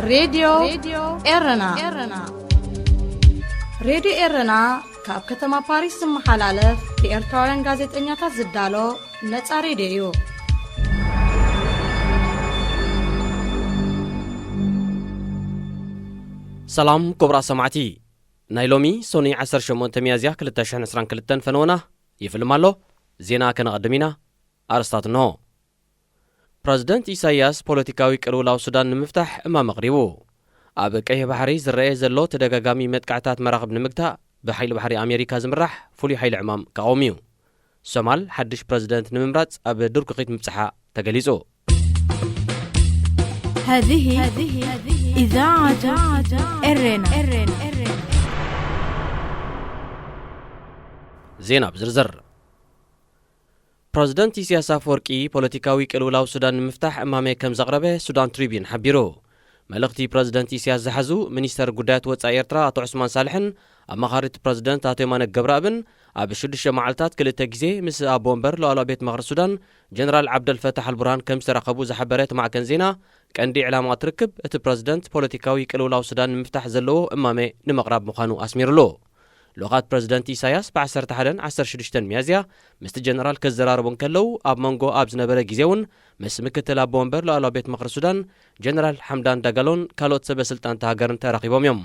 ሬድዮ ኤረና። ሬድዮ ኤረና ካብ ከተማ ፓሪስ ዝመሓላለፍ ብኤርትራውያን ጋዜጠኛታት ዝዳሎ ነጻ ሬድዮ እዩ። ሰላም ክቡራት ሰማዕቲ፣ ናይ ሎሚ ሶኒ ዓሰርተ ሸሞንተ ሚያዝያ ክልተ ሽሕን ዕስራን ክልተን ፈነወና ይፍልም ኣሎ። ዜና ከነቐድም ኢና። ኣርስታት እንሆ። ፕረዚደንት ኢሳይያስ ፖለቲካዊ ቅልውላው ሱዳን ንምፍታሕ እማመ ኣቕሪቡ። ኣብ ቀይሕ ባሕሪ ዝረኣየ ዘሎ ተደጋጋሚ መጥቃዕታት መራኽብ ንምግታእ ብሓይሊ ባሕሪ ኣሜሪካ ዝምራሕ ፍሉይ ሓይሊ ዕማም ክቐውም እዩ። ሶማል ሓድሽ ፕረዚደንት ንምምራጽ ኣብ ድርኩኺት ምብጽሓ ተገሊጹ። هذه إذاعة إرنا. ዜና ብዝርዝር። ፕረዚደንት ኢሳያስ ኣፈወርቂ ፖለቲካዊ ቅልውላው ሱዳን ንምፍታሕ እማመ ከም ዘቕረበ ሱዳን ትሪቢዩን ሓቢሩ። መልእኽቲ ፕረዚደንት ኢሳያስ ዝሓዙ ሚኒስተር ጉዳያት ወጻኢ ኤርትራ ኣቶ ዑስማን ሳልሕን ኣማኻሪት ፕረዚደንት ኣቶ የማነ ገብረኣብን ኣብ ሽዱሽተ መዓልታት ክልተ ግዜ ምስ ኣቦ ወንበር ሉዓላዊ ቤት ምኽሪ ሱዳን ጀነራል ዓብደልፈታሕ ኣልቡርሃን ከም ዝተራኸቡ ዝሓበረ እቲ ማዕከን ዜና፣ ቀንዲ ዕላማ እቲ ርክብ እቲ ፕረዚደንት ፖለቲካዊ ቅልውላው ሱዳን ንምፍታሕ ዘለዎ እማመ ንምቕራብ ምዃኑ ኣስሚሩሉ። ልኡኻት ፕረዚደንት ኢሳያስ ብ ዓሰርተ ሓደን ዓሰርተ ሽዱሽተን ሚያዝያ ምስቲ ጀነራል ክዘራረቡ እንከለዉ፣ ኣብ መንጎ ኣብ ዝነበረ ግዜ እውን ምስ ምክትል ኣቦ ወንበር ሉዓላዊ ቤት ምኽሪ ሱዳን ጀነራል ሓምዳን ዳጋሎን ካልኦት ሰበ ስልጣን እታ ሃገርን ተራኺቦም እዮም።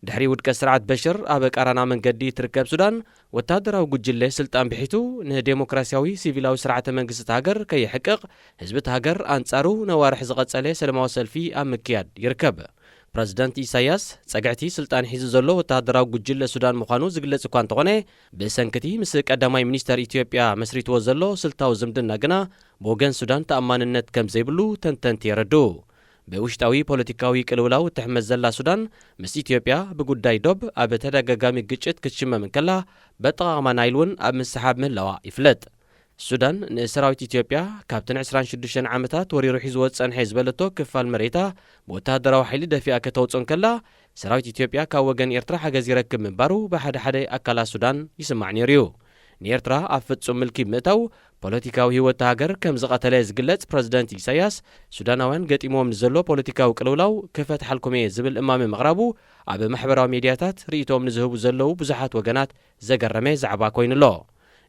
ድሕሪ ውድቀት ስርዓት በሽር ኣብ ቃራና መንገዲ እትርከብ ሱዳን፣ ወታደራዊ ጉጅለ ስልጣን ብሒቱ ንዴሞክራሲያዊ ሲቪላዊ ስርዓተ መንግስቲ እታ ሃገር ከየሕቅቕ ህዝቢ እታ ሃገር ኣንጻሩ ነዋርሕ ዝቐጸለ ሰለማዊ ሰልፊ ኣብ ምክያድ ይርከብ። ፕረዚደንት ኢሳያስ ጸግዕቲ ስልጣን ሒዙ ዘሎ ወታደራዊ ጉጅለ ሱዳን ምዃኑ ዝግለጽ እኳ እንተኾነ፣ ብሰንክቲ ምስ ቀዳማይ ሚኒስተር ኢትዮጵያ መስሪትዎ ዘሎ ስልታዊ ዝምድና ግና ብወገን ሱዳን ተኣማንነት ከም ዘይብሉ ተንተንቲ የረድኡ። ብውሽጣዊ ፖለቲካዊ ቅልውላው እትሕመስ ዘላ ሱዳን፣ ምስ ኢትዮጵያ ብጉዳይ ዶብ ኣብ ተደጋጋሚ ግጭት ክትሽመም እንከላ፣ በጠቓቕማ ናይል እውን ኣብ ምስሓብ ምህላዋ ይፍለጥ። ሱዳን ንሰራዊት ኢትዮጵያ ካብቲ ንዕስራን ሽዱሽተን ዓመታት ወሪሩ ሒዝዎ ዝጸንሐ ዝበለቶ ክፋል መሬታ ብወተሃደራዊ ሓይሊ ደፊኣ ከተውጽኦ እንከላ፣ ሰራዊት ኢትዮጵያ ካብ ወገን ኤርትራ ሓገዝ ይረክብ ምንባሩ ብሓደ ሓደ ኣካላት ሱዳን ይስማዕ ነይሩ እዩ። ንኤርትራ ኣብ ፍጹም ምልኪ ብምእታው ፖለቲካዊ ህይወት እታ ሃገር ከም ዝቐተለ ዝግለጽ ፕረዚደንት ኢሳያስ፣ ሱዳናውያን ገጢምዎም ንዘሎ ፖለቲካዊ ቅልውላው ክፈትሓልኩም እየ ዝብል እማመ ምቕራቡ ኣብ ማሕበራዊ ሜድያታት ርእይቶኦም ንዝህቡ ዘለዉ ብዙሓት ወገናት ዘገረመ ዛዕባ ኮይኑ ኣሎ።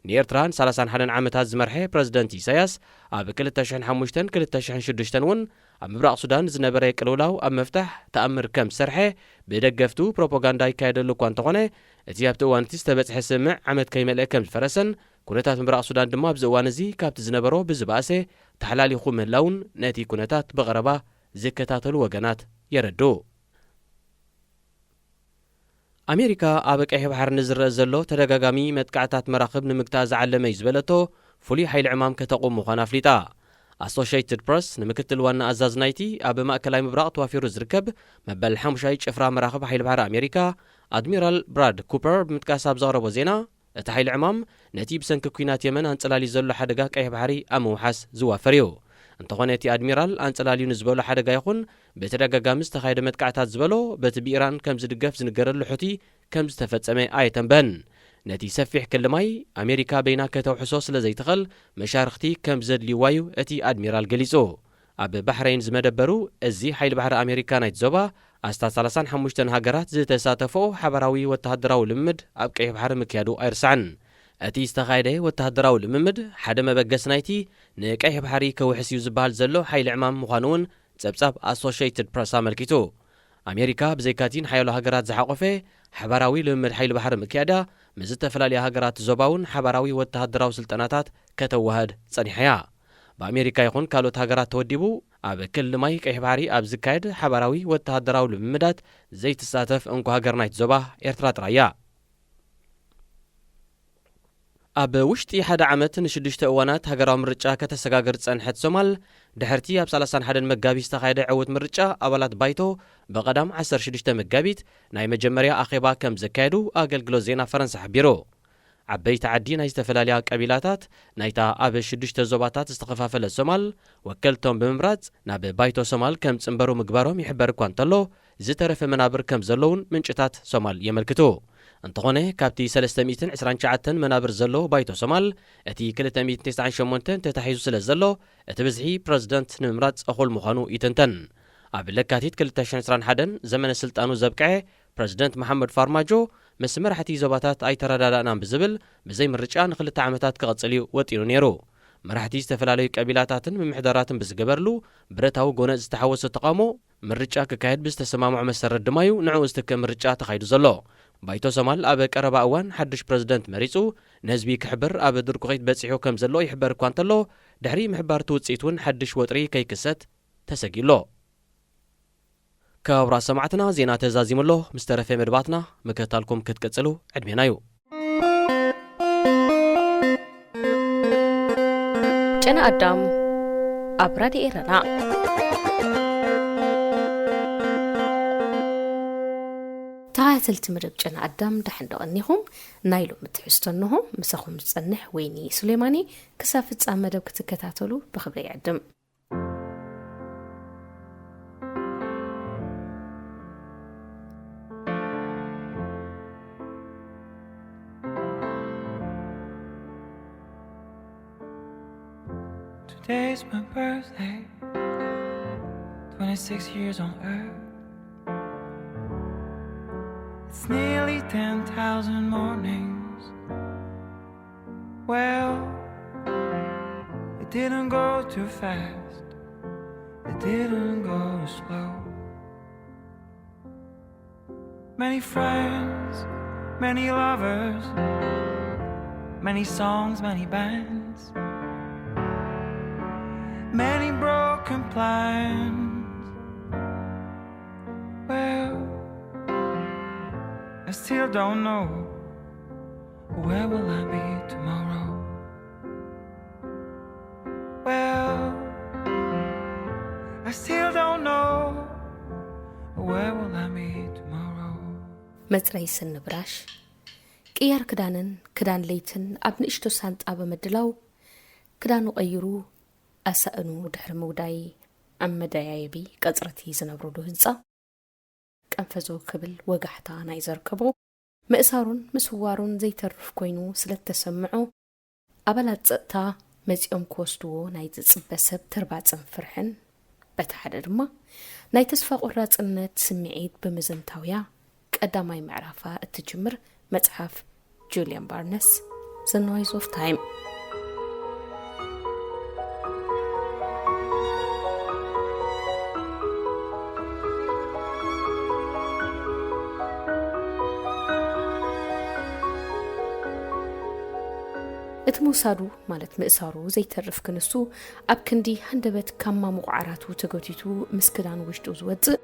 ንኤርትራ ንሰላሳን ሓደን ዓመታት ዝመርሐ ፕረዚደንት ኢሳያስ፣ ኣብ ክልተ ሽሕን ሓሙሽተን ክልተ ሽሕን ሽዱሽተን እውን ኣብ ምብራቕ ሱዳን ዝነበረ ቅልውላው ኣብ ምፍታሕ ተኣምር ከም ዝሰርሐ ብደገፍቱ ፕሮፓጋንዳ ይካየደሉ እኳ እንተኾነ፣ እቲ ኣብቲ እዋን እቲ ዝተበጽሐ ስምምዕ ዓመት ከይመልአ ከም ዝፈረሰን፣ ኩነታት ምብራቕ ሱዳን ድማ ኣብዚ እዋን እዚ ካብቲ ዝነበሮ ብዝበኣሰ ተሓላሊኹ ምህላውን ነቲ ኩነታት ብቐረባ ዝከታተሉ ወገናት የረድኡ። ኣሜሪካ ኣብ ቀይሕ ባሕሪ ንዝረአ ዘሎ ተደጋጋሚ መጥቃዕታት መራኽብ ንምግታእ ዝዓለመ እዩ ዝበለቶ ፍሉይ ሓይሊ ዕማም ከተቑም ምዃና ኣፍሊጣ። ኣሶሽየትድ ፕረስ ንምክትል ዋና ኣዛዝ ናይቲ ኣብ ማእከላይ ምብራቕ ተዋፊሩ ዝርከብ መበል ሓሙሻይ ጭፍራ መራኽብ ሓይሊ ባሕሪ ኣሜሪካ ኣድሚራል ብራድ ኩፐር ብምጥቃስ ኣብ ዘቕረቦ ዜና፣ እቲ ሓይሊ ዕማም ነቲ ብሰንኪ ኲናት የመን ኣንጸላልዩ ዘሎ ሓደጋ ቀይሕ ባሕሪ ኣብ ምውሓስ ዝዋፈር እዩ። እንተኾነ እቲ ኣድሚራል ኣንጸላልዩ ንዝበሎ ሓደጋ ይኹን ብተደጋጋሚ ዝተኻየደ መጥቃዕታት ዝበሎ በቲ ብኢራን ከም ዝድገፍ ዝንገረሉ ሑቲ ከም ዝተፈጸመ ኣየተንበን። ነቲ ሰፊሕ ክሊ ማይ ኣሜሪካ በይና ከተውሕሶ ስለ ዘይትኽእል መሻርኽቲ ከም ዘድልይዋ እዩ እቲ ኣድሚራል ገሊጹ። ኣብ ባሕረይን ዝመደበሩ እዚ ሓይሊ ባሕሪ ኣሜሪካ ናይቲ ዞባ ኣስታት ሰላሳን ሓሙሽተን ሃገራት ዝተሳተፈኦ ሓባራዊ ወተሃደራዊ ልምምድ ኣብ ቀይሕ ባሕሪ ምክያዱ ኣይርሳዕን። እቲ ዝተኻየደ ወተሃደራዊ ልምምድ ሓደ መበገሲ ናይቲ ንቀይሕ ባሕሪ ከውሕስ እዩ ዝበሃል ዘሎ ሓይሊ ዕማም ምዃኑ እውን ጸብጻብ ኣሶሽየትድ ፕረስ ኣመልኪቱ። ኣሜሪካ ብዘይካቲ ንሓያሎ ሃገራት ዝሓቖፈ ሓባራዊ ልምምድ ሓይሊ ባሕሪ ምክያዳ፣ ምስ ዝተፈላለያ ሃገራት ዞባ እውን ሓባራዊ ወተሃደራዊ ስልጠናታት ከተዋህድ ጸኒሓ እያ። ብኣሜሪካ ይኹን ካልኦት ሃገራት ተወዲቡ ኣብ ክሊ ማይ ቀይሕ ባሕሪ ኣብ ዝካየድ ሓባራዊ ወተሃደራዊ ልምምዳት ዘይትሳተፍ እንኮ ሃገር ናይቲ ዞባ ኤርትራ ጥራይ እያ። ኣብ ውሽጢ ሓደ ዓመት ንሽዱሽተ እዋናት ሃገራዊ ምርጫ ከተሰጋግር ዝጸንሐት ሶማል፣ ድሕርቲ ኣብ ሰላሳን ሓደን መጋቢት ዝተኻየደ ዕዉት ምርጫ ኣባላት ባይቶ ብቐዳም ዓሰርተ ሽዱሽተ መጋቢት ናይ መጀመርያ ኣኼባ ከም ዘካየዱ ኣገልግሎት ዜና ፈረንሳ ሓቢሩ። ዓበይቲ ዓዲ ናይ ዝተፈላለያ ቀቢላታት ናይታ ኣብ ሽዱሽተ ዞባታት ዝተኸፋፈለት ሶማል ወከልቶም ብምምራጽ ናብ ባይቶ ሶማል ከም ጽንበሩ ምግባሮም ይሕበር እኳ እንተሎ፣ ዝተረፈ መናብር ከም ዘለውን ምንጭታት ሶማል የመልክቱ። እንተኾነ ካብቲ ሰለስተ ሚእትን ዕስራን ትሽዓተን መናብር ዘለዎ ባይቶ ሶማል እቲ ክልተ ሚእትን ተስዓን ሸሞንተን ተታሒዙ ስለ ዘሎ እቲ ብዝሒ ፕረዚደንት ንምምራጽ እኹል ምዃኑ ይትንተን። ኣብ ለካቲት ክልተ ሽሕን ዕስራን ሓደን ዘመነ ስልጣኑ ዘብቅዐ ፕረዚደንት መሓመድ ፋርማጆ፣ ምስ መራሕቲ ዞባታት ኣይተረዳዳእናን ብዝብል፣ ብዘይ ምርጫ ንኽልተ ዓመታት ክቕጽል እዩ ወጢኑ ነይሩ። መራሕቲ ዝተፈላለዩ ቀቢላታትን ምምሕዳራትን ብዝገበርሉ ብረታዊ ጎነጽ ዝተሓወሶ ተቓውሞ፣ ምርጫ ክካየድ ብዝተሰማምዖ መሰረት ድማ እዩ ንዕኡ ዝትክእ ምርጫ ተኻይዱ ዘሎ። ባይቶ ሶማል ኣብ ቀረባ እዋን ሓድሽ ፕረዚደንት መሪጹ፣ ንህዝቢ ክሕብር ኣብ ድርኩኺት በጺሑ ከም ዘሎ ይሕበር እኳ እንተሎ፣ ድሕሪ ምሕባር እቲ ውጽኢት እውን ሓድሽ ወጥሪ ከይክሰት ተሰጊኡ ኣሎ። ክቡራት ሰማዕትና፣ ዜና ተዛዚሙ ኣሎ። ምስ ተረፈ መደባትና ምክትታልኩም ክትቅጽሉ ዕድሜና እዩ። ጨና ኣዳም ኣብ ራድዮ ኤረና። ተኸታተልቲ መደብ ጨና ኣዳም፣ ደሓን ዶ ቀኒኹም? ናይ ሎሚ ትሕዝቶ እንሆ። ምሳኹም ዝጸንሕ ወይኒ ሱሌማኒ። ክሳብ ፍጻመ መደብ ክትከታተሉ ብኽብሪ ይዕድም። Today's my birthday, twenty-six years on earth. It's nearly ten thousand mornings. Well, it didn't go too fast, it didn't go slow. Many friends, many lovers, many songs, many bands, many broken plans. Well, I still don't know, where will I be tomorrow? Well, I still don't know, where will I be tomorrow? መጽረይ ስኒ ብራሽ፣ ቅያር ክዳንን ክዳን ለይትን ኣብ ንእሽቶ ሳንጣ ብምድላው፣ ክዳኑ ቀይሩ ኣሳእኑ ድሕሪ ምውዳይ፣ ኣብ መደያየቢ ቀጽሪ እቲ ዝነብሩሉ ህንጻ ቀንፈዞ ክብል ወጋሕታ ናይ ዘርከቦ፣ ምእሳሩን ምስዋሩን ዘይተርፍ ኮይኑ ስለ እተሰምዖ፣ ኣባላት ጸጥታ መጺኦም ክወስድዎ ናይ ዝጽበ ሰብ ተርባጽን ፍርሕን፣ በቲ ሓደ ድማ ናይ ተስፋ ቆራጽነት ስምዒት ብምዝንታውያ፣ ቀዳማይ ምዕራፋ እትጅምር መጽሓፍ ጁልያን ባርነስ፣ The Noise of Time። እቲ ምውሳዱ፣ ማለት ምእሳሩ፣ ዘይተርፍ ክንሱ፣ ኣብ ክንዲ ሃንደበት ካብ ማሙቕ ዓራቱ ተጎቲቱ ምስ ክዳን ውሽጡ ዝወጽእ፣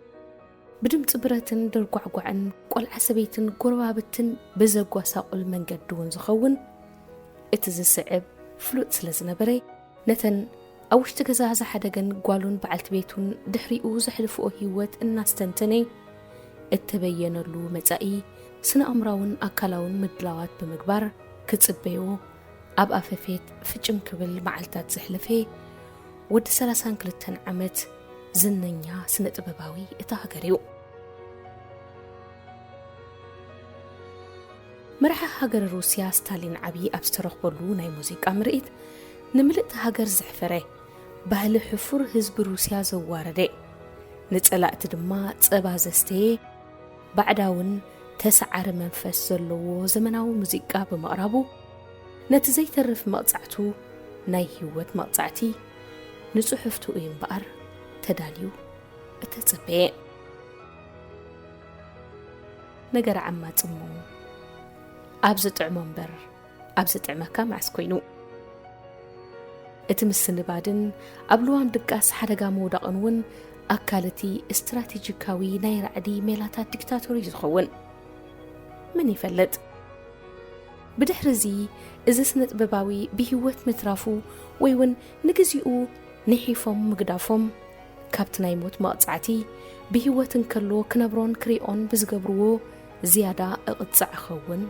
ብድምጺ ብረትን ድርጓዕጓዕን ቆልዓ ሰበይትን ጎረባብትን ብዘጓሳቑል መንገዲ እውን ዝኸውን፣ እቲ ዝስዕብ ፍሉጥ ስለ ዝነበረ፣ ነተን ኣብ ውሽጢ ገዛ ዝሓደገን ጓሉን በዓልቲ ቤቱን ድሕሪኡ ዘሕልፍኦ ህይወት እናስተንተነ፣ እተበየነሉ መጻኢ ስነ ኣእምራውን ኣካላውን ምድላዋት ብምግባር ክጽበዮ ኣብ ኣፈፌት ፍጭም ክብል መዓልታት ዘሕለፈ ወዲ ሰላሳን ክልተን ዓመት ዝነኛ ስነ ጥበባዊ እታ ሃገር እዩ። መራሒ ሃገር ሩስያ ስታሊን ዓቢ ኣብ ዝተረኽበሉ ናይ ሙዚቃ ምርኢት፣ ንምልእቲ ሃገር ዘሕፈረ፣ ባህሊ ሕፉር ህዝቢ ሩስያ ዘዋረደ፣ ንጸላእቲ ድማ ጸባ ዘስተየ፣ ባዕዳውን ተሰዓሪ መንፈስ ዘለዎ ዘመናዊ ሙዚቃ ብምቕራቡ፣ ነቲ ዘይተርፍ መቕጻዕቱ ናይ ህይወት መቕጻዕቲ ንጽሑፍቱ እዩ እምበኣር ተዳልዩ እተጸበየ። ነገር ዓማጺ እሞ ኣብ ዝጥዕሞ እምበር ኣብ ዝጥዕመካ መዓስ ኮይኑ? እቲ ምስንባድን ኣብ ልዋም ድቃስ ሓደጋ ምውዳቕን እውን ኣካል እቲ ስትራቴጂካዊ ናይ ራዕዲ ሜላታት ዲክታቶር እዩ ዝኸውን። መን ይፈልጥ? ብድሕሪ እዚ፣ እዚ ስነ ጥበባዊ ብህይወት ምትራፉ ወይ እውን ንግዚኡ ንሒፎም ምግዳፎም፣ ካብቲ ናይ ሞት መቕጻዕቲ ብህይወት እንከሎ ክነብሮን ክሪኦን ብዝገብርዎ ዝያዳ እቕጻዕ እኸውን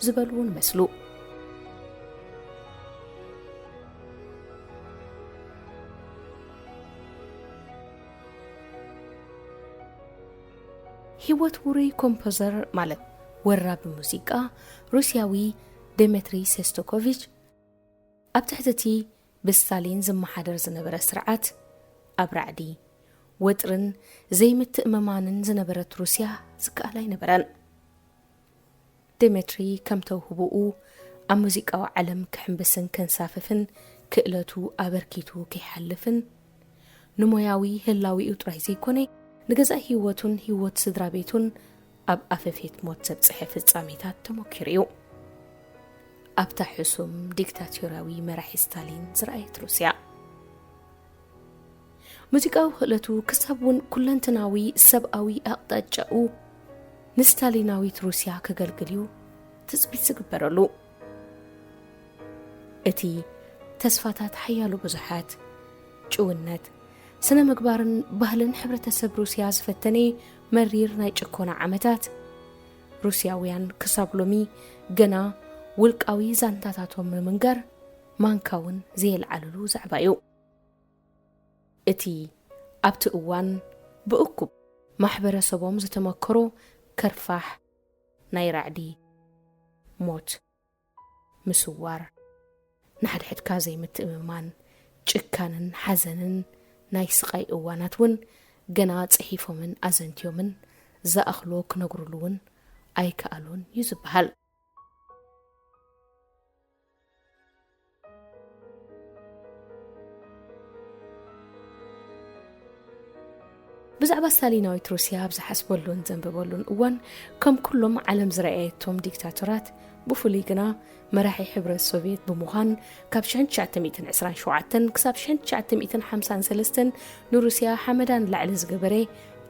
ዝበሉ እውን መስሉ። ህይወት ውሩይ ኮምፖዘር፣ ማለት ወራቢ ሙዚቃ ሩስያዊ ዴሜትሪ ሴስቶኮቪች፣ ኣብ ትሕቲ እቲ ብስታሊን ዝመሓደር ዝነበረ ስርዓት ኣብ ራዕዲ፣ ወጥርን ዘይምትእምማንን ዝነበረት ሩስያ ዝከኣል ኣይነበረን። ዴሜትሪ ከም ተውህቦኡ ኣብ ሙዚቃዊ ዓለም ክሕምብስን ከንሳፍፍን ክእለቱ ኣበርኪቱ ከይሓልፍን ንሞያዊ ህላዊኡ ጥራይ ዘይኮነ ንገዛእ ህይወቱን ህይወት ስድራ ቤቱን ኣብ ኣፈፌት ሞት ዘብጽሐ ፍጻሜታት ተሞኪሩ እዩ። ኣብታ ሕሱም ዲክታቶርያዊ መራሒ ስታሊን ዝረኣየት ሩስያ። ሙዚቃዊ ክእለቱ ክሳብ እውን ኩለንትናዊ ሰብኣዊ ኣቕጣጫኡ ንስታሊናዊት ሩስያ ከገልግል እዩ ትጽቢት ዝግበረሉ። እቲ ተስፋታት ሓያሎ ብዙሓት፣ ጭውነት፣ ስነ ምግባርን ባህልን ሕብረተሰብ ሩስያ ዝፈተነ መሪር ናይ ጭኮና ዓመታት፣ ሩስያውያን ክሳብ ሎሚ ገና ውልቃዊ ዛንታታቶም ንምንጋር ማንካ እውን ዘየልዓልሉ ዛዕባ እዩ። እቲ ኣብቲ እዋን ብእኩብ ማሕበረሰቦም ዝተመከሮ ከርፋሕ ናይ ራዕዲ፣ ሞት፣ ምስዋር፣ ንሓድሕድካ ዘይምትእምማን፣ ጭካንን ሓዘንን ናይ ስቓይ እዋናት እውን ገና ጽሒፎምን ኣዘንትዮምን ዝኣኽሎ ክነግሩሉ እውን ኣይከኣሉን እዩ ዝበሃል። ብዛዕባ ስታሊናዊት ሩስያ ኣብ ዝሓስበሉን ዘንብበሉን እዋን፣ ከም ኩሎም ዓለም ዝረኣየቶም ዲክታቶራት፣ ብፍሉይ ግና መራሒ ሕብረት ሶቭየት ብምዃን፣ ካብ ሽሕን ትሽዓተ ሚእትን ዕስራን ሸውዓተን ክሳብ ሽሕን ትሽዓተ ሚእትን ሓምሳን ሰለስተን ንሩስያ ሓመዳ ንላዕሊ ዝገበረ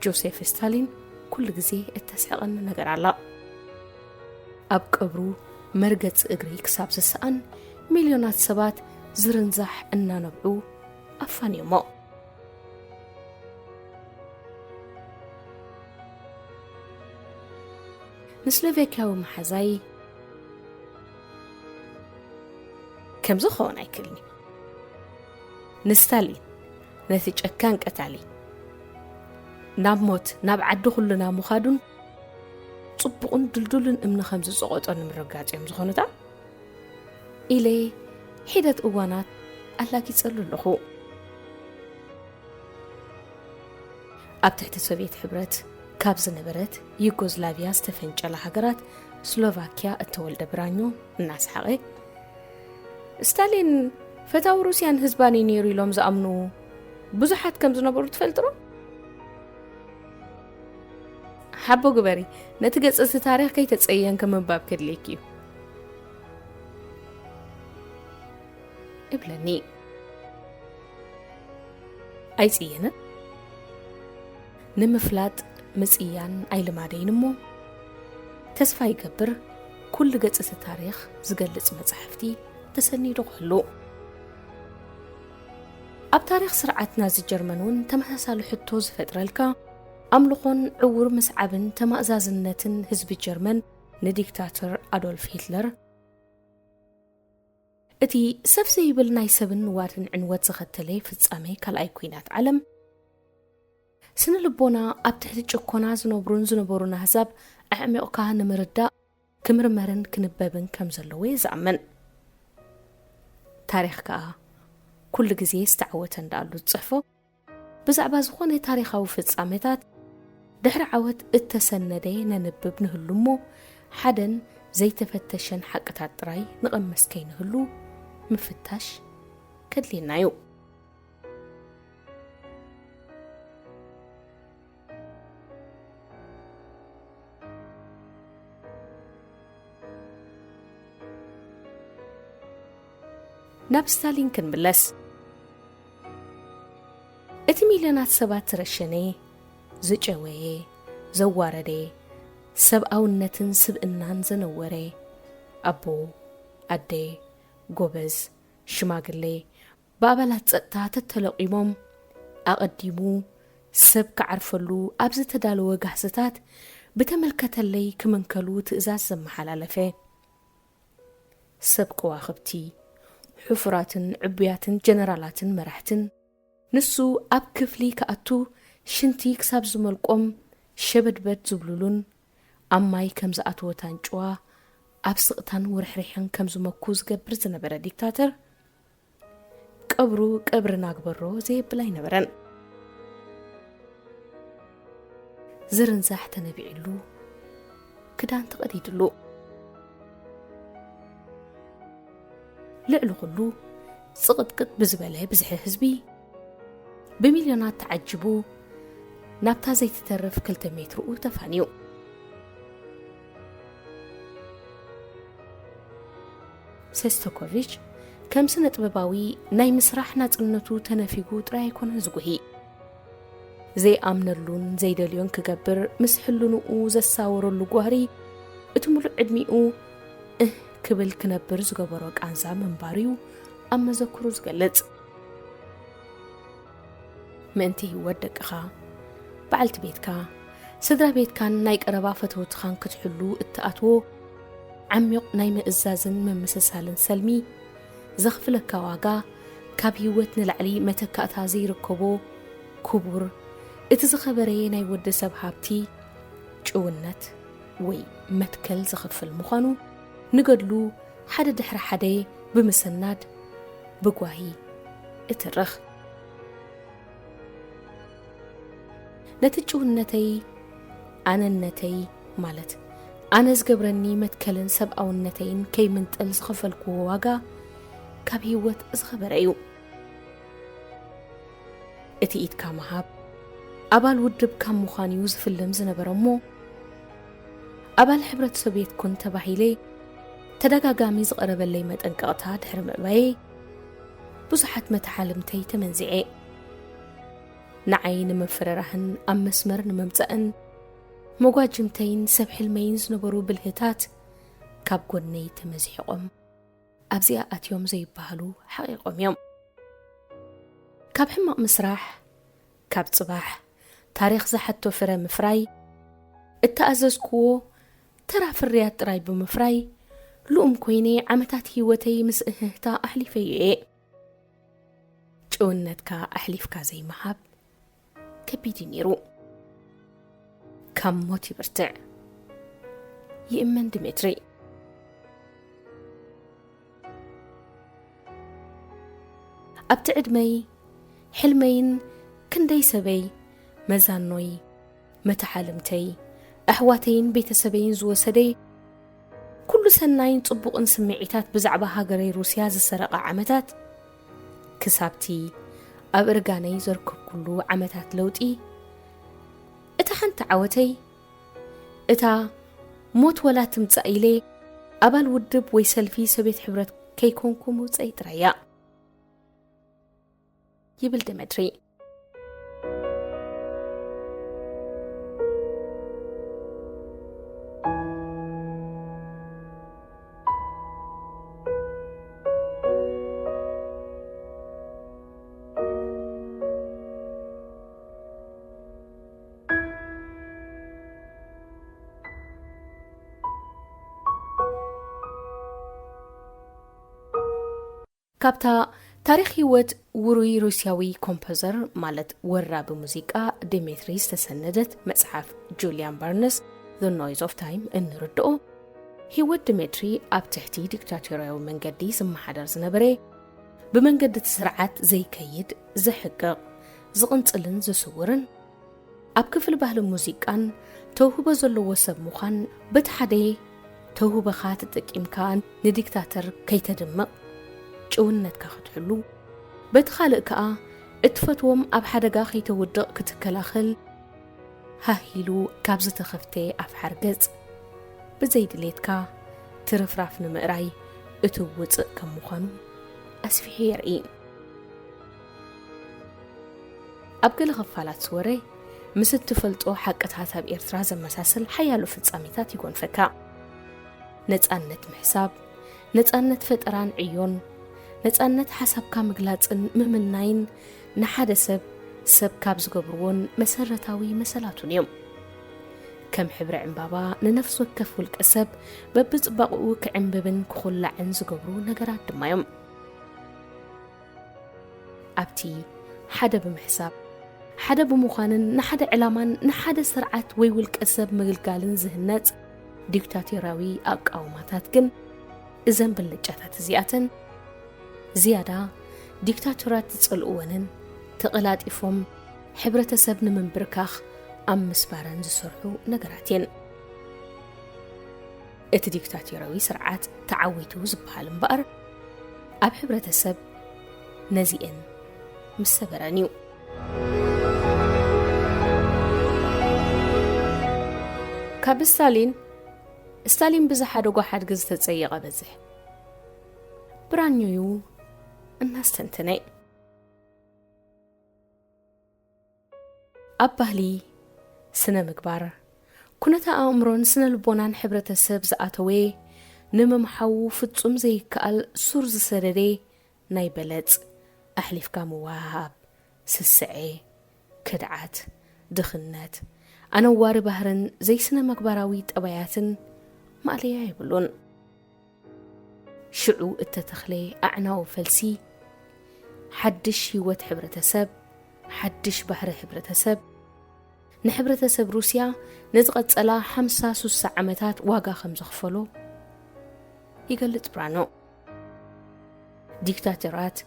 ጆሴፍ ስታሊን፣ ኩሉ ግዜ እተስሕቐኒ ነገር ኣላ። ኣብ ቀብሩ መርገጺ እግሪ ክሳብ ዝሰኣን፣ ሚልዮናት ሰባት ዝርንዛሕ እናነብዑ ኣፋንዮሞ። ንስሎቬክያዊ መሓዛይ፣ ከምዚ ክኸውን ኣይክእልን እዩ። ንስታሊን፣ ነቲ ጨካን ቀታሊ፣ ናብ ሞት፣ ናብ ዓዲ ኩልና ምኻዱን ጽቡቕን ድልዱልን እምኒ ከም ዝጸቐጦ ንምርግጋጽ እዮም ዝኾኑታ ኢለ ሒደት እዋናት ኣላጊጸሉ ኣለኹ። ኣብ ትሕቲ ሶቭየት ሕብረት ካብ ዝነበረት ዩጎዝላቪያ ዝተፈንጨላ ሃገራት ስሎቫኪያ እተወልደ ብራኞ እናሰሓቐ፣ ስታሊን ፈታዊ ሩስያን ህዝባን እዩ ነይሩ ኢሎም ዝኣምኑ ብዙሓት ከም ዝነበሩ ትፈልጢ ዶ? ሓቦ ግበሪ፣ ነቲ ገጽ እቲ ታሪኽ ከይተጸየንኪ ምንባብ ከድልየኪ እዩ። እብለኒ። ኣይጽየንን። ንምፍላጥ ምጽያን ኣይልማደይን እሞ፣ ተስፋ ይገብር ኩሉ ገጽ እቲ ታሪኽ ዝገልጽ መጻሕፍቲ ተሰኒዱ ክህሉ። ኣብ ታሪኽ ስርዓት ናዚ ጀርመን እውን ተመሳሳሊ ሕቶ ዝፈጥረልካ፣ ኣምልኾን ዕዉር ምስዓብን ተማእዛዝነትን ህዝቢ ጀርመን ንዲክታተር ኣዶልፍ ሂትለር፣ እቲ ሰፍ ዘይብል ናይ ሰብን ንዋትን ዕንወት ዘኸተለ ፍጻሜ ካልኣይ ኲናት ዓለም፣ ስነ ልቦና ኣብ ትሕቲ ጭኮና ዝነብሩን ዝነበሩን ኣህዛብ ኣዕሚቕካ ንምርዳእ ክምርመርን ክንበብን ከም ዘለዎ እየ ዝኣምን። ታሪኽ ከኣ ኩሉ ግዜ ዝተዓወተ እንዳኣሉ ዝጽሕፎ፣ ብዛዕባ ዝኾነ ታሪኻዊ ፍጻሜታት ድሕሪ ዓወት እተሰነደ ነንብብ ንህሉ እሞ፣ ሓደን ዘይተፈተሸን ሓቅታት ጥራይ ንቐምስ ከይንህሉ ምፍታሽ ከድልየና እዩ። ናብ ስታሊን ክንምለስ። እቲ ሚልዮናት ሰባት ዝረሸነ፣ ዝጨወየ፣ ዘዋረደ፣ ሰብኣውነትን ስብእናን ዘነወረ፣ ኣቦ፣ ኣደ፣ ጎበዝ፣ ሽማግሌ፣ ብኣባላት ጸጥታ ተተለቒሞም፣ ኣቐዲሙ ሰብ ክዓርፈሉ ኣብ ዝተዳለወ ጋህስታት ብተመልከተለይ ክምንከሉ ትእዛዝ ዘመሓላለፈ፣ ሰብ ከዋኽብቲ፣ ሕፉራትን ዕቡያትን ጀነራላትን መራሕትን፣ ንሱ ኣብ ክፍሊ ክኣቱ ሽንቲ ክሳብ ዝመልቆም ሸበድበድ ዝብሉሉን፣ ኣብ ማይ ከም ዝኣተወት ኣንጭዋ ኣብ ስቕታን ውርሕርሕን ከም ዝመኩ ዝገብር ዝነበረ ዲክታተር፣ ቀብሩ ቀብርና ግበሮ ዘየብል ኣይነበረን። ዝርንዛሕ ተነቢዕሉ፣ ክዳን ተቐዲድሉ። ልዕሊ ኩሉ፣ ጽቕጥቅጥ ብዝበለ ብዝሒ ህዝቢ፣ ብሚልዮናት ተዓጂቡ፣ ናብታ ዘይትተርፍ ክልተ ሜትርኡ ተፋንዩ። ሴስቶኮቪች ከም ስነ ጥበባዊ ናይ ምስራሕ ናጽነቱ ተነፊጉ ጥራይ ኣይኮነን ዝጉሂ። ዘይኣምነሉን ዘይደልዮን ክገብር ምስ ሕልንኡ ዘሳወረሉ ጓህሪ፣ እቲ ምሉእ ዕድሚኡ እህ ክብል ክነብር ዝገበሮ ቃንዛ ምንባሩ'ዩ ኣብ መዘክሩ ዝገልጽ። ምእንቲ ህይወት ደቅኻ፣ በዓልቲ ቤትካ፣ ስድራ ቤትካን ናይ ቀረባ ፈተውትኻን ክትሕሉ እትኣትዎ ዓሚቕ ናይ ምእዛዝን ምምስሳልን ሰልሚ፣ ዘኽፍለካ ዋጋ ካብ ህይወት ንላዕሊ መተካእታ ዘይርከቦ ክቡር፣ እቲ ዝኸበረ ናይ ወዲ ሰብ ሃብቲ፣ ጭውነት ወይ መትከል ዝኽፍል ምዃኑ፣ ንገድሉ ሓደ ድሕሪ ሓደ ብምስናድ ብጓሂ እትርኽ። ነቲ ጭውነተይ፣ ኣነነተይ፣ ማለት ኣነ ዝገብረኒ መትከልን ሰብኣውነተይን ከይምንጥል ዝኸፈልክዎ ዋጋ ካብ ህይወት ዝኸበረ እዩ። እቲ ኢድካ ምሃብ፣ ኣባል ውድብ ካብ ምዃን እዩ ዝፍልም ዝነበረ እሞ፣ ኣባል ሕብረት ሶቭየት ኩን ተባሂለ ተደጋጋሚ ዝቐረበለይ መጠንቀቕታ ድሕሪ ምእባየይ፣ ብዙሓት መተሓልምተይ ተመንዚዐ። ንዓይ ንምፍርራህን ኣብ መስመር ንምምጻእን መጓጅምተይን ሰብ ሕልመይን ዝነበሩ ብልህታት ካብ ጎነይ ተመዚሕቖም ኣብዚኣ ኣትዮም ዘይበሃሉ ሓቒቖም እዮም። ካብ ሕማቕ ምስራሕ፣ ካብ ጽባሕ ታሪኽ ዝሓቶ ፍረ ምፍራይ፣ እተኣዘዝክዎ ተራ ፍርያት ጥራይ ብምፍራይ፣ ልኡም ኮይነ ዓመታት ህይወተይ ምስ እህህታ ኣሕሊፈዮ እየ። ጭውነትካ ኣሕሊፍካ ዘይምሃብ ከቢድ እዩ ነይሩ። ካብ ሞት ይብርትዕ። ይእመን ድሜትሪ። ኣብቲ ዕድመይ፣ ሕልመይን ክንደይ ሰበይ፣ መዛኖይ፣ መተሓልምተይ፣ ኣሕዋተይን ቤተሰበይን ዝወሰደ፣ ኩሉ ሰናይን ጽቡቕን ስምዒታት ብዛዕባ ሃገረይ ሩስያ ዝሰረቐ ዓመታት፣ ክሳብቲ ኣብ እርጋነይ ዘርከብኩሉ ዓመታት ለውጢ፣ እታ ሓንቲ ዓወተይ፣ እታ ሞት ወላ ትምጻእ ኢለ ኣባል ውድብ ወይ ሰልፊ ሶቭየት ሕብረት ከይኮንኩ ምውጸይ ጥራይ እያ። ይብል ድመትሪ። ካብታ ታሪኽ ህይወት ውሩይ ሩስያዊ ኮምፖዘር፣ ማለት ወራቢ ሙዚቃ፣ ዲሜትሪ ዝተሰነደት መጽሓፍ ጁልያን በርንስ፣ The Noise of Time፣ እንርድኦ፣ ህይወት ዲሜትሪ ኣብ ትሕቲ ዲክታቶርያዊ መንገዲ ዝመሓደር ዝነበረ፣ ብመንገዲ እቲ ስርዓት ዘይከይድ፣ ዝሕቅቕ፣ ዝቕንጽልን ዝስውርን፣ ኣብ ክፍሊ ባህልን ሙዚቃን ተውህቦ ዘለዎ ሰብ ምዃን፣ በቲ ሓደ ተውህቦኻ ተጠቂምካ ንዲክታተር ከይተድምቕ ጭውነትካ ክትሕሉ፣ በቲ ካልእ ከኣ እትፈትዎም ኣብ ሓደጋ ከይተውድቕ ክትከላኸል፣ ሃህ ኢሉ ካብ ዝተኸፍተ ኣፍሓር ገጽ ብዘይድሌትካ ትርፍራፍ ንምእራይ እትውጽእ ከም ምዃኑ ኣስፊሑ የርኢ። ኣብ ገለ ክፋላት ዝወረ ምስ እትፈልጦ ሓቅታት ኣብ ኤርትራ ዘመሳስል ሓያሎ ፍጻሜታት ይጎንፈካ። ነጻነት ምሕሳብ፣ ነጻነት ፈጠራን ዕዮን፣ ነጻነት ሓሳብካ ምግላጽን ምምናይን ንሓደ ሰብ ሰብ ካብ ዝገብርዎን መሰረታዊ መሰላቱን እዮም። ከም ሕብሪ ዕምባባ ንነፍሲ ወከፍ ውልቀ ሰብ በብጽባቕኡ ክዕምብብን ክኹላዕን ዝገብሩ ነገራት ድማ እዮም። ኣብቲ ሓደ ብምሕሳብ፣ ሓደ ብምዃንን ንሓደ ዕላማን ንሓደ ስርዓት ወይ ውልቀ ሰብ ምግልጋልን ዝህነጽ ዲክታቶርያዊ ኣቃውማታት ግን፣ እዘን ብልጫታት እዚኣተን ዝያዳ ዲክታቶራት ዝጸልእወንን ተቐላጢፎም ሕብረተሰብ ንምንብርካኽ ኣብ ምስባረን ዝሰርሑ ነገራት እየን። እቲ ዲክታቶርያዊ ስርዓት ተዓዊቱ ዝበሃል እምበኣር፣ ኣብ ሕብረተሰብ ነዚኤን ምስ ሰበረን እዩ። ካብ ስታሊን፣ ስታሊን ብዝሓደጎ ሓድጊ ዝተጸየቐ በዝሕ። ብራኞዩ እናስተንተነ። ኣብ ባህሊ፣ ስነ ምግባር፣ ኩነተ ኣእምሮን ስነ ልቦናን ሕብረተሰብ ዝኣተወ፣ ንምምሓዉ ፍጹም ዘይከኣል ሱር ዝሰደደ ናይ በለጽ፣ ኣሕሊፍካ ምውሃሃብ፣ ስስዐ፣ ክድዓት፣ ድኽነት፣ ኣነዋሪ ባህርን ዘይስነ ምግባራዊ ጠባያትን ማእለያ የብሉን። ሽዑ እተተኽለ ኣዕናዊ ፈልሲ፣ ሓድሽ ህይወት ሕብረተሰብ፣ ሓድሽ ባህሪ ሕብረተሰብ፣ ንሕብረተሰብ ሩስያ ንዝቐጸላ ሓምሳ ሱሳ ዓመታት ዋጋ ከም ዘኽፈሎ ይገልጽ ብራኖ። ዲክታተራት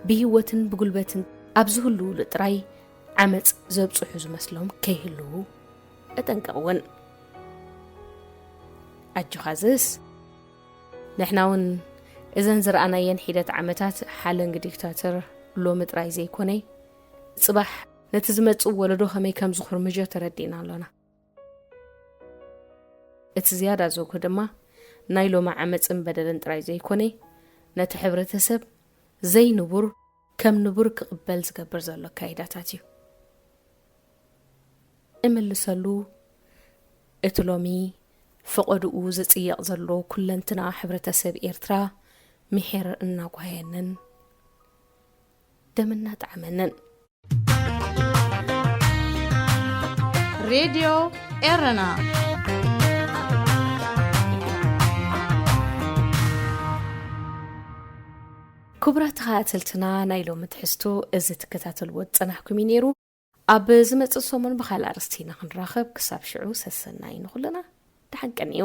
ብህይወትን ብጉልበትን ኣብ ዝህልውሉ ጥራይ ዓመጽ ዘብጽሑ ዝመስሎም ከይህልዉ እጠንቀቕ እውን። ኣጆኻ ዝስ፣ ንሕና እውን እዘን ዝረኣናየን ሒደት ዓመታት ሓለንግ ዲክታተር ሎሚ ጥራይ ዘይኮነ፣ ጽባሕ ነቲ ዝመጽእ ወለዶ ከመይ ከም ዝኹርምጆ ተረዲእና ኣሎና። እቲ ዝያዳ ዘጉህ ድማ ናይ ሎሚ ዓመጽን በደልን ጥራይ ዘይኮነ፣ ነቲ ሕብረተሰብ ዘይንቡር ከም ንቡር ክቕበል ዝገብር ዘሎ ኣካይዳታት እዩ። እምልሰሉ፣ እቲ ሎሚ ፈቐድኡ ዝጽየቕ ዘሎ ኩለንትና ሕብረተሰብ ኤርትራ ምሒር እናጓየንን ደም እናጠዓመንን። ሬድዮ ኤረና። ክቡራት ተኸታተልትና፣ ናይ ሎሚ ትሕዝቶ እዚ ትከታተልዎ ዝጸናሕኩም እዩ ነይሩ። ኣብ ዝመጽእ ሰሙን ብኻልእ ኣርእስቲ ኢና ክንራኸብ። ክሳብ ሽዑ ሰሰናዩ ንኹልና። ደሓን ቀንዩ።